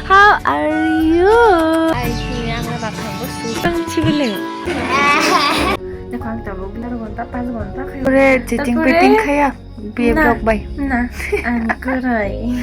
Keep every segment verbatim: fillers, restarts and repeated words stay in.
How are you? Ai, sini ang na bakang bosu. Ang sibele. Nako ang tabuk dar gonta, pas gonta khayo. Pore chatting Tapore? Peting khaya. B A Na, block bai. Na, ang kurai.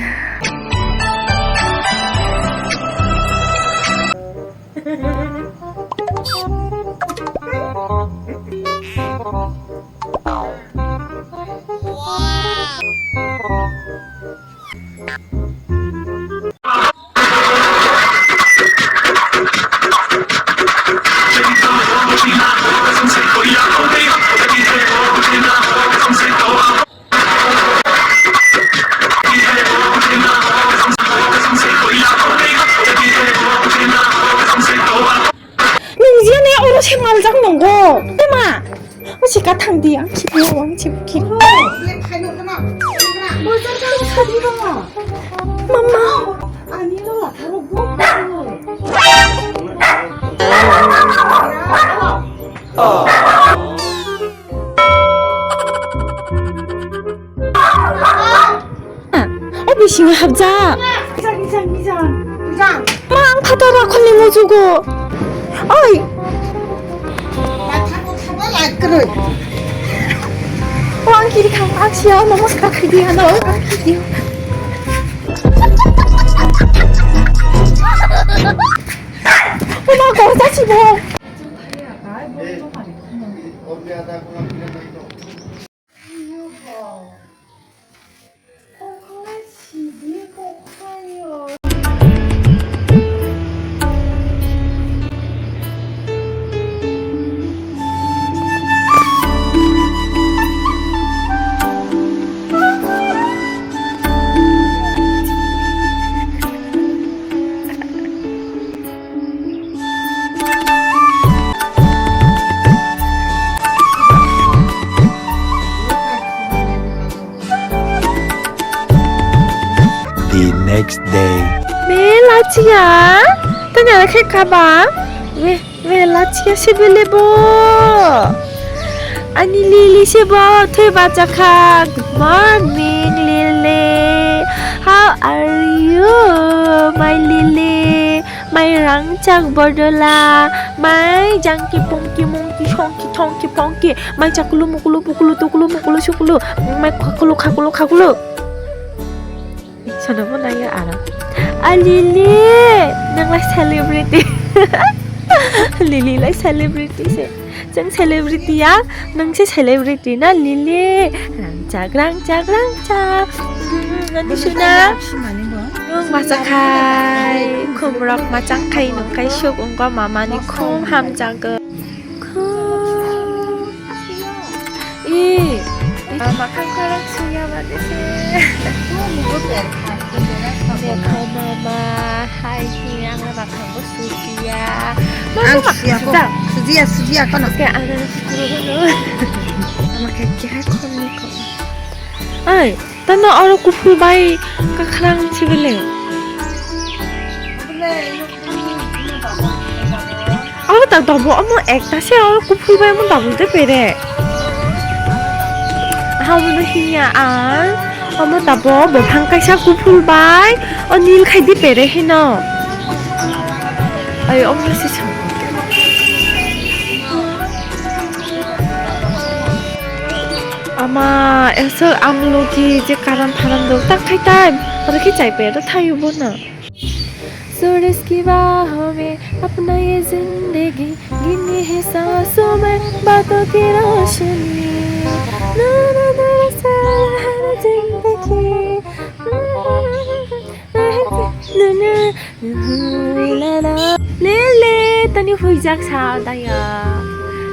Nung jia ne oro se maljak nongo. Tema? O se ka thang di, ang khibio, ang khibio, khibio. Mama. O bisingo habjak. Bijang, bijang, bijang. Bijang. Ma, ang phataro kholi mujugo. Oi. Bathang ko khaba lai kwrwi. O, ang kiri khang, ang siya, namaskar khai di, ano, ang khai di. O, ma, gorja sibo. The next day. Me, Lachia, tanya khe kaba? Me, me, Lachia se bele bo. Ani Lily se bo, thoi bacha kha. Good morning, Lily. How are you, my Lily? Mai rangchak bodola, mai jangki pongki mongki songki thongki phongki, mai chakulu mukulu pukulu tukulu mukulu sukulu, mai khakulu khakulu khakulu. Sono mo naiyo aro. A Lily, nang lai celebrity. Lily lai celebrity se. Chwng celebrity ya, nwng se celebrity na, Lily? Rangchak, rangchak, rangchak. Mm, ani suna. Nwng macha khai, khumrok machang khai, nwng khai suk wngkha, mama ni khum hamjago. Khum. Ih, ih, makhang khorok suya ba de se. Dekho mama, hai hi ang makhang bo sujiya. Mama, ang makhang suya ko, sujiya. Sujiya, sujiya kono. Oke, ang nang sukuru hono. Ama khe khe hai khom ni ko. Ai, tano oro kuphur bai kakhrang sibele. Abo tak double, omo ekta se oro kuphur bai omo double de pere. Aha omo no hinya ang, omo tabo bophang kaisa kuphur bai, o nil khai di pere hino. Ai omo se sa. Ama, eso amlogi je karam pharam do, tak khai tai, oro khe chai pere thaio bono. सूरज की बाहों में अपना ये जिंदगी, गिनी है सांसों में बातों की रोशनी। ना, ना, दरअसल हर जिंदगी, ना, ना, ना, ना, ना, ना। Lily, tani huijak sa daya.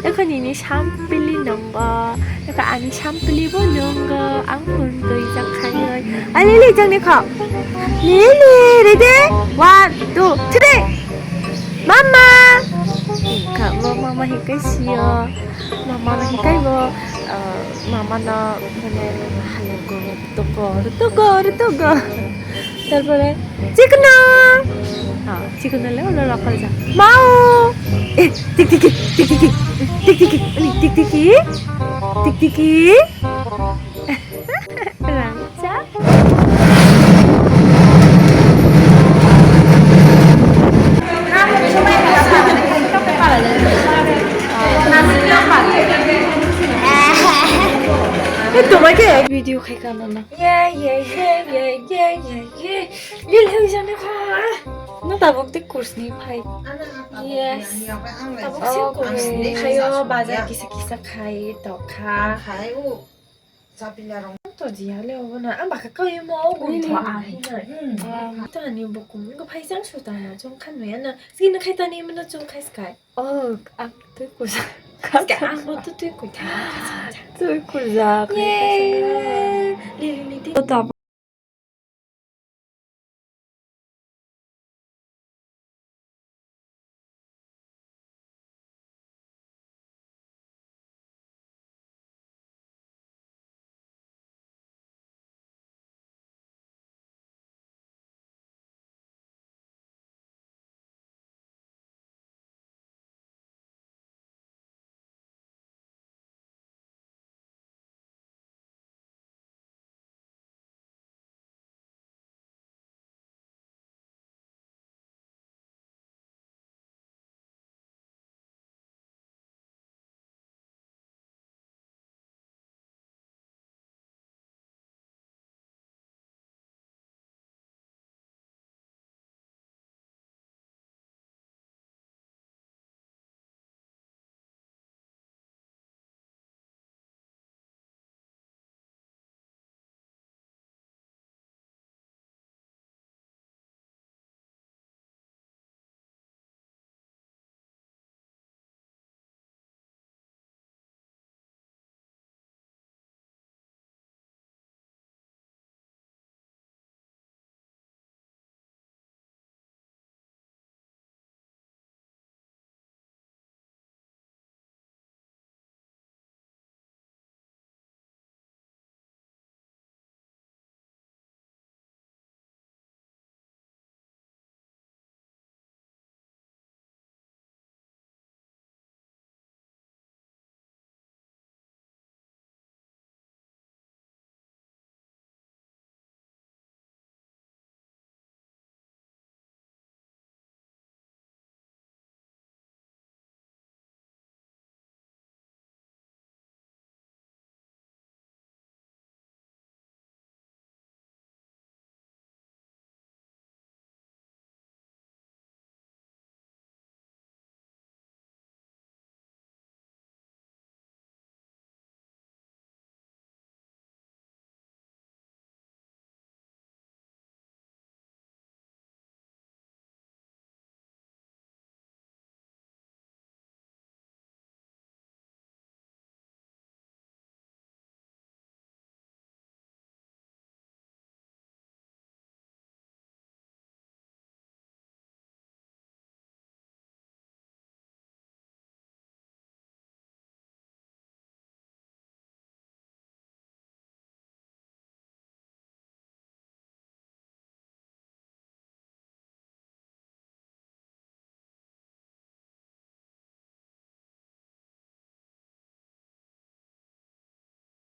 Ekho nini sampili nongo. Eka ani sampili bo nungo, ang pun twi jak khainwi. A Lily, jang ni kho. Lily, ready? One, two, three. Mama. Ka bo mama hikai sio. Mama no hikai bo, ah, mama no mane hale go, rutugo, rutugo, rutugo. Tarpore, chikno. Ah, chikno le ulo rokol ja. Mau. Eh, tik tiki, tik tiki, tik tiki, ani tik tiki, tik tiki. Rangchak. Yo khai ka no no. Ye ye ye ye ye ye ye. Lil hoi jani kha. No tabok te kurs ni phai. Yes. Tabok se kurs ni phaio bazar kisa kisa khai to kha. Khai u. Chapila rong. To jia le obo na. Ang baka kau yemo ogun to a. To ani bokum ko phai jang su ta na chong khan me na. Skin khai ta ni mo na chong khai skai. Oh, ang twi kujak. Ang bo twi kujak. Twi kujak. Yay. Lili ni ti.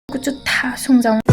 Kuchu tha swngjak.